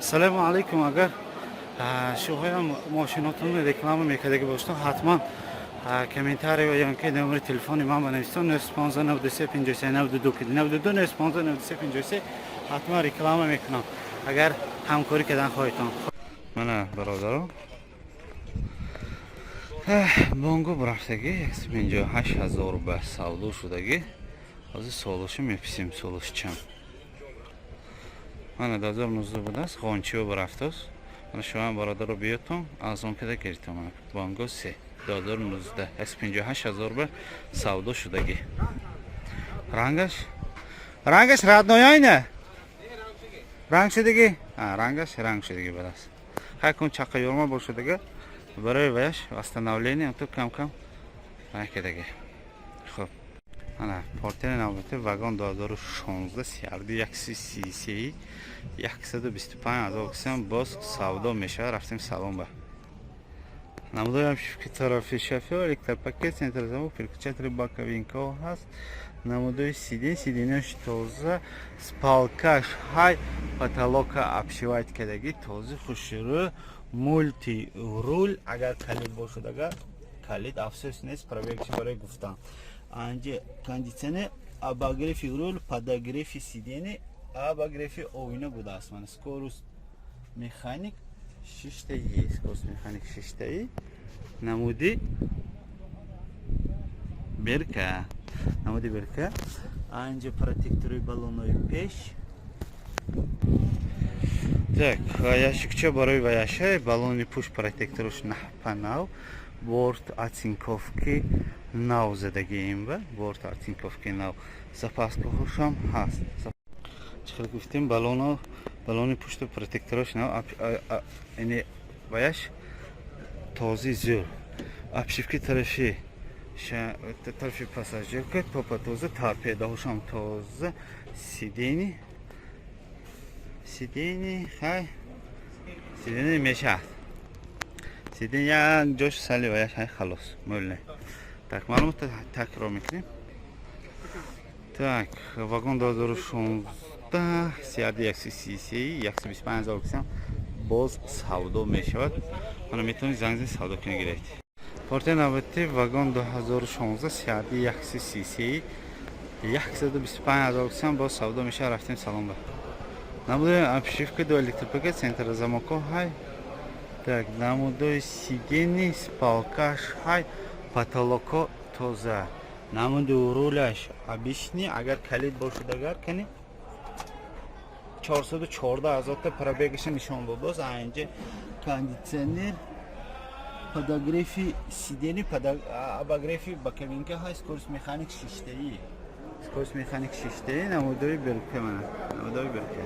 Салому алайкум. Агар шуҳоям мошинотонро реклама мекардаги бошед, ҳатман комментарий ё ки номери телефони ман ба нависто: 915 93 53 92, 92 915 93 53. Ҳатман реклама мекунам, агар ҳамкорӣ кардан хоҳедтон. Мана, бародаро, Бонго рафтагӣ, 158 ҳазор ба савдо шудагӣ. Ҳозир солошу меписем, солош чанд. Мана, 2019 будааст, ғончио рафтааст. Мана, шумо бародаро биётон, арзон када гиритон. Мана, Бонго се 2019, 158 ҳазор ба савдо шудагӣ. Рангаш родной не, ранг шудагӣ, рангаш ранг шудагӣ будааст. Хай кун, чақа ёрма бошадага, барои ваяш восстановление то кам кам кадаги. Хуб, ана, Портери навбати Вагон 2016, CRD 133, 125 ҳазор кисам боз савдо мешавад. Рафтем салон ба. Намудои обшивки тарафи шофёр, электропакет, центрзамок, переключатели, боковинкаҳо ҳаст. Намудои сидень, сиденьяш тоза, спалкаш ҳай, потолока обшивать кардагӣ, тоза, хушрӯ, мульти руль. Агар калид бошад, агар калид, афсӯс, нест, пробегши барои гуфтан. Анҷа кондитсионер, обогреви руль, подогреви сиденье, обогреви оина будааст. Мана, скорость механик шиштаи, скорость механик шиштаи. Намуди бирка, намуди бирка. Анҷа протектори баллонои пеш. Так, ящикча барои ваяша, баллони пушт протекторш наҳпанав, борт оцинковки нав задагием, ба борт оцинковки нав, запаскаҳошам ҳаст. Чӣ хел гуфтем, баллоно, баллони пушти протектораш нав, ини ваяш този зӯр. Обшивки тарафи пассажирка топа тоза, торпедаҳошам тоза, сиденье хай, сиденье мешавад, сиденье як ҷош сали ваяш ҳай, халос, мӯлне. Так, маълумот такрор мекунем. Так, Вагон 2016, CRD 133, 125 ҳазор кисам боз савдо мешавад. Мана, метавонед занг зани, савдо кунед, гиред. Портер навбати Вагон 2016, CRD 133, 125 ҳазор кисам боз савдо мешавад. Рафтем салон ба. Намудои обшивка, ду электропакет, центр замокҳо ҳай. Так, намудои сиденье, спалкаш ҳай, потолокҳо тоза. Намуди руляш обычный, агар калид бошад, агар кани 414 ҳазорта пробегаша нишон дод. Боз инҷа кондитсионер, подогреви сиденье, обогреви боковинка ҳай, скорость механик шиштаӣ, скорость механик шиштаӣ. Намудои бирка, мана, намудои бирка,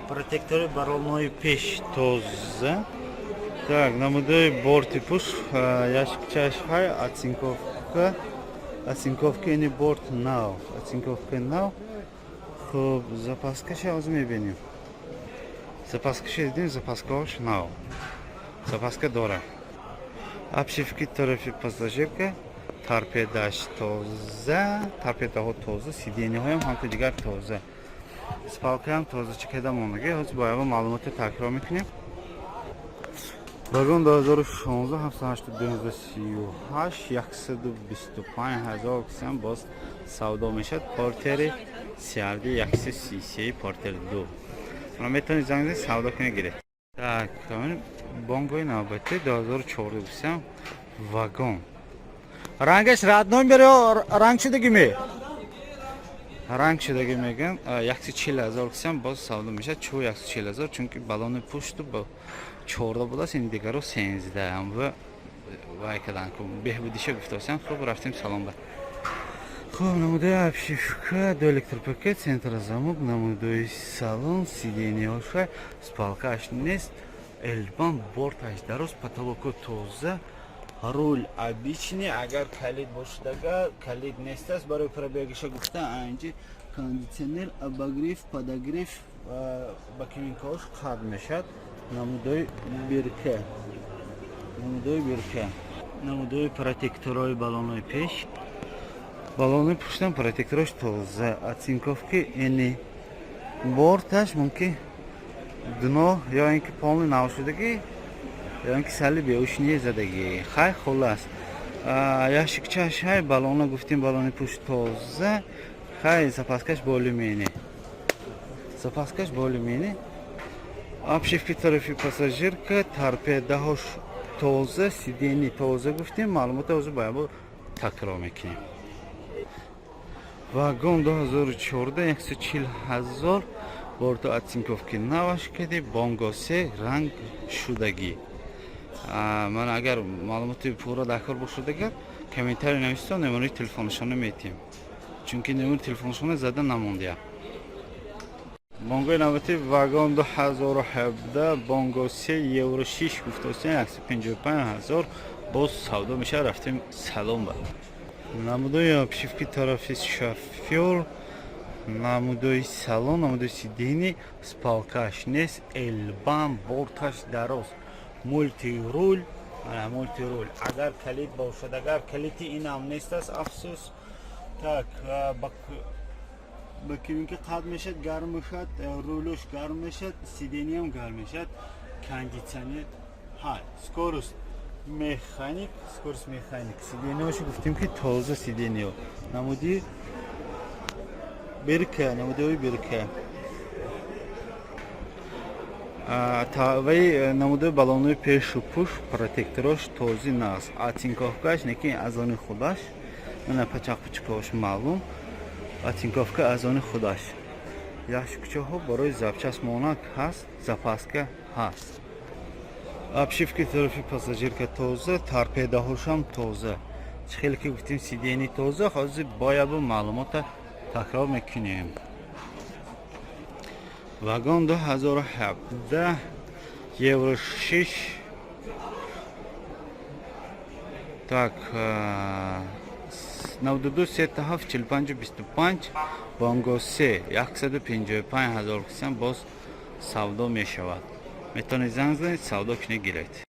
протектори баллонои пеш тоза. Так, намудои борти пуш, ящикчаш ҳай, оцинковка, оцинковка ини борт нав, оцинковка нав. Хуб, запаскаша ҳозир мебинем. Запаскаша дидем, запаскаҳош нав, запаска дора. Обшивки тарафи пассажирка, торпедаш тоза, торпедаҳо тоза, сиденьяҳоям ҳамто дигар тоза, спалкаам тоза чакеда мондагӣ. Ҳозир бо ягон маълумоте такрор мекунем. Вагон 2016, 78 38, 125 ҳазор кисам боз савдо мешавад. Портери CRD 133, Портер 2. Шумо метавонед занг занед, савдо кунед, гиред. Так, Бонгои навбатӣ 2014 гуфтам, Вагон. Рангаш родной бере, ранг шудагӣ ме? Ранг шудагӣ мегӯям, 140 ҳазор кисам боз савдо мешавад. Чӯ 140 ҳазор? Чунки баллони пушту бо 14 будааст, ин дигаро 13 ва вай кадан беҳбудиша гуфтасам. Хуб, рафтем салон ба. Хуб, намудаи обшивка, ду электропакет, центр замок, намудаи салон, сиденьяҳоша, спалкааш нест, элбан, борташ дароз, потолоко тоза, руль обычный, агар калид бошад, агар калид нест аст, барои пробегаша гуфта. Анҷи кондитсионер, обогрев, подогрев, боковинкаҳош қад мешавад. Намудои бирка, намудои бирка, намудои протекторҳои баллонои пеш, баллонои пуштам протектораш тоза, оцинковки, эни борташ мумкин. Дно ё ин ки полный навшудагӣ, ё ин ки сали беушни задагӣ. Хай, хуллас, ящикчаш ҳай, балона гуфтем, балони пушт тоза. Хай, запаскаш более-менее, запаскаш более-менее. Обшивки тарафи пассажирка, торпедаҳош тоза, сиденье тоза гуфтем. Маълумота ҳозир бояд такрор мекунем. Вагон 2014, 140 ҳазор, борто оцинковки наваш кади, Бонго се, ранг шудагӣ. Ман агар маълумоти пурра дар кор бошад, агар комментарий нависто, номери телефонашона метиҳем, чунки номери телефонашона зада намондия. Бонгои навбати вагон 2017, Бонго се, Евро 6 гуфтосем, 155 ҳазор боз савдо мешавад. Рафтем салон ба. Намудои обшивки тарафи шофёр, намудои салон, намудои сиденье, спалкаш нест, Элбан, борташ дароз, мультируль. Мана мультируль, агар калид бошад, агар калити инам нест аст, афсӯс. Так, ба кабинка қад мешад, гарм мешад, рулош гарм мешад, сиденьеам гарм мешад, кондитсионер ҳай, скорость механик, скорость механик. Сиденьеошо гуфтем, ки тоза сиденьео, намуди бирка, намудиҳои бирка ваи, намудои балонои пешу пуш, протекторош този наст, оцинковкаш неки аз они худаш. Мана пачақ-пучукош маълум, оцинковка аз они худаш. Ящикчаҳо барои запчасть монак ҳаст, запаска ҳаст. Обшивки тарафи пассажирка тоза, торпедаҳошам тоза. Чӣ хеле ки гуфтем, сиденье тоза. Ҳозир боябу маълумота такрор мекунем. Вагон 2017, Евро 6. Так, 92 37 45 25, Бонго 3, 155 ҳазор кисам боз савдо мешавад. Метавонед занг занед, савдо кунед, гиред.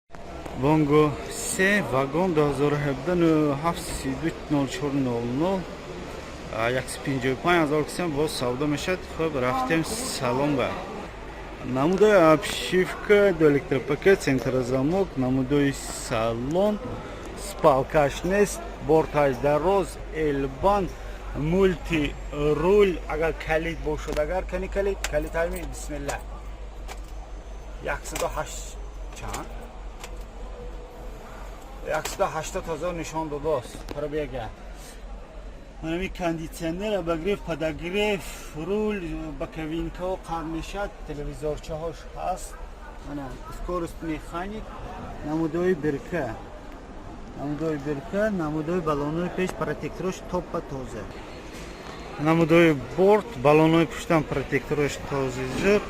Бонго 3 вагон 2017, 7 32 04 00, 155 ҳазор кисам боз савдо мешавад. Хуб, рафтем салон ба. Намудои обшивка, ду электропакет, центрозамок, намудои салон, спалкаш нест, борташ дароз, Элбан, мульти руль, агар калид бошад, агар кани калид, калид ҳами, бисмилла. 108 чанд? 180 ҳазор нишон додааст пробега. Манами кондитсионер, обогрев, подогрев, руль, боковинкао қар мешад, телевизорчаҳош ҳаст. Мана скорость механик, намудои бирка. Намудои бирка, намудои балонои пеш, протекторош топа тоза. Намудои борт, балонои пуштам, протекторош тоза зур,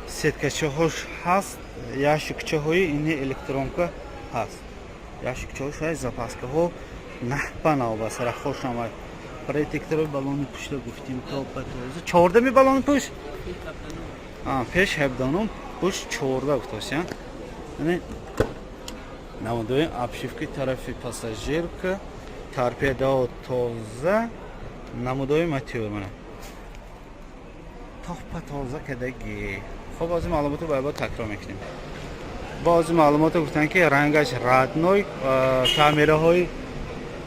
сеткачаҳош ҳаст, ящикчаҳои ини электронка ҳаст. Ящикчаҳош ҳаст, запаскаҳо наҳпа навба сарахошам. Протекторои балони пушта гуфтем, топа тоза. 14-ми балони пушт? Пеш 17-ум, пушт 14 гуфтосян. Яъне намудои обшивки тарафи пассажирка, торпедао тоза, намудои мотор, мана топа тоза кадаги. Хоб, баъзи маълумотро бояд такрор мекунем. Баъзи маълумотро гуфтанд, ки рангаш родной,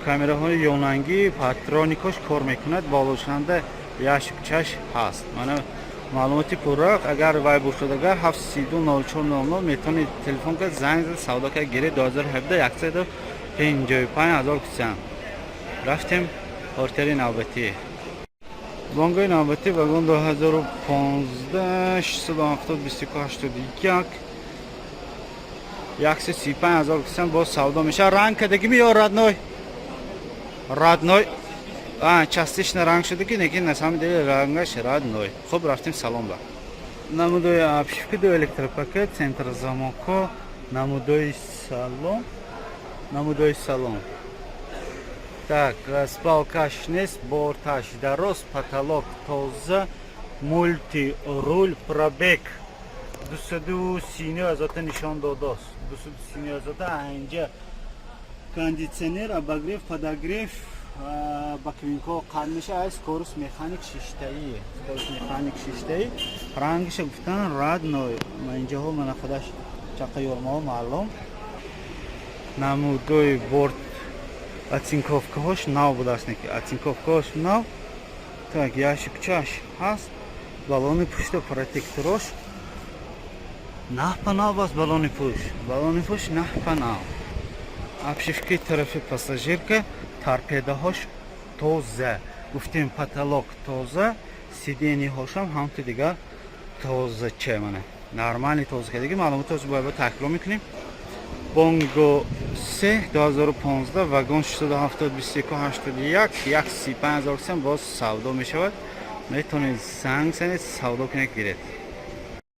камераҳои ёнангӣ, парктроникош кор мекунад, болошанда ящикчаш ҳаст. Мана маълумоти пурра, агар вай бошад, агар 732 04 00 метавонед телефон кард, занг зад, савдо кард, гиред. 2017, 155 ҳазор кусян. Рафтем портери навбатӣ. Бонгои навбатӣ вагон 2015, 670 21 81, 135 ҳазор кусян боз савдо мешавад. Ранг кардагими ё родной? Родной, частично ранг шуда, ки лекин на самом деле рангаш родной. Хуб, рафтем салон ба. Намудои обшивки, ду электропакет, центр замокҳо, намудои салон, намудои салон. Так, спалкаш нест, борташ дароз, потолок тоза, мульти руль, пробег 239 ҳазорта нишон додааст, 239 ҳазорта. Инҷа кондитсионер, обогрев, подогрев. Ба квинко қад меша. Ай скорость механик шиштаи, скорость механик шиштаи. Рангиша гуфтан, родной. Инҷаҳо мана худаш чақа ёрмаҳо маълум. Намудои борт, оцинковкаҳош нав будааст, неки оцинковкаҳош нав. Так, ящикчаш ҳаст, балони пушта, протекторош нав па нав аст. Балони пӯш, балони пӯш нав па нав. Обшивкаи тарафи пассажирка, торпедаҳош тоза, гуфтем, потолок тоза, сиденьяҳошам ҳамту дигар тозача, мана, нормальный тоза кардагӣ. Маълумотош бояд такрор мекунем. Бонго 3 2015, вагон 670 21 81, 135 000 сом боз савдо мешавад. Метавонед занг занед, савдо кунед, гиред.